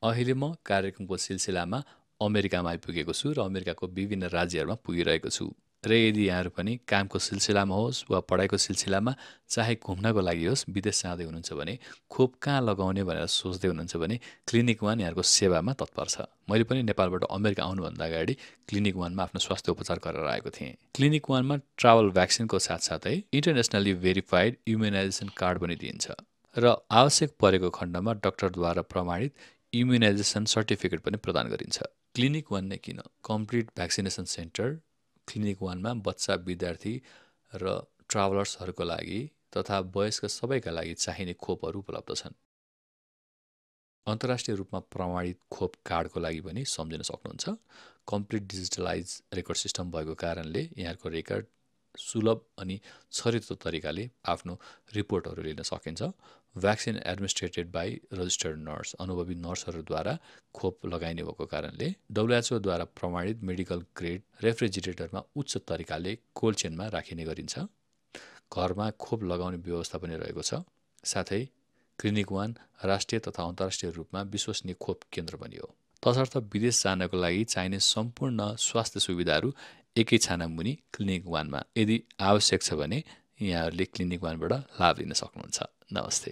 अहिले म कार्यक्रमको सिलसिलामा अमेरिकामा आइपुगेको छु र अमेरिकाको विभिन्न राज्यहरूमा पुगिरहेको छु र यदि यहाँहरू पनि कामको सिलसिलामा होस् वा पढाइको सिलसिलामा चाहे घुम्नको लागि होस् विदेश जाँदै हुनुहुन्छ भने खोप कहाँ लगाउने भनेर सोच्दै हुनुहुन्छ भने क्लिनिक वान यहाँहरूको सेवामा तत्पर छ। मैले पनि नेपालबाट अमेरिका आउनुभन्दा अगाडि क्लिनिक वानमा आफ्नो स्वास्थ्य उपचार गरेर आएको थिएँ। क्लिनिक वानमा ट्राभल भ्याक्सिनको साथसाथै इन्टरनेसनली भेरिफाइड इम्युनाइजेसन कार्ड पनि दिइन्छ र आवश्यक परेको खण्डमा डाक्टरद्वारा प्रमाणित इम्युनाइजेसन सर्टिफिकेट पनि प्रदान गरिन्छ। क्लिनिक वान नै किन? कम्प्लिट भ्याक्सिनेसन सेन्टर क्लिनिक वानमा बच्चा, विद्यार्थी र ट्राभलर्सहरूको लागि तथा वयस्क सबैका लागि चाहिने खोपहरू उपलब्ध छन्। अन्तर्राष्ट्रिय रूपमा प्रमाणित खोप कार्डको लागि पनि सम्झिन सक्नुहुन्छ। कम्प्लिट डिजिटलाइज रेकर्ड सिस्टम भएको कारणले यहाँको रेकर्ड सुलभ अनि छरितो तरिकाले आफ्नो रिपोर्टहरू लिन सकिन्छ। Vaccine administrated by registered nurse, अनुभवी नर्सहरूद्वारा खोप लगाइने भएको कारणले WHO द्वारा प्रमाणित मेडिकल ग्रेड रेफ्रिजिरेटरमा उच्च तरिकाले कोल्ड चेनमा राखिने गरिन्छ। घरमा खोप लगाउने व्यवस्था पनि रहेको छ। साथै क्लिनिक वान राष्ट्रिय तथा अन्तर्राष्ट्रिय रूपमा विश्वसनीय खोप केन्द्र पनि हो। तसर्थ विदेश जानको लागि चाहिने सम्पूर्ण स्वास्थ्य सुविधाहरू एकै छानामुनि क्लिनिक वानमा। यदि आवश्यक छ भने यहाँहरूले क्लिनिक वानबाट लाभ लिन सक्नुहुन्छ। नमस्ते।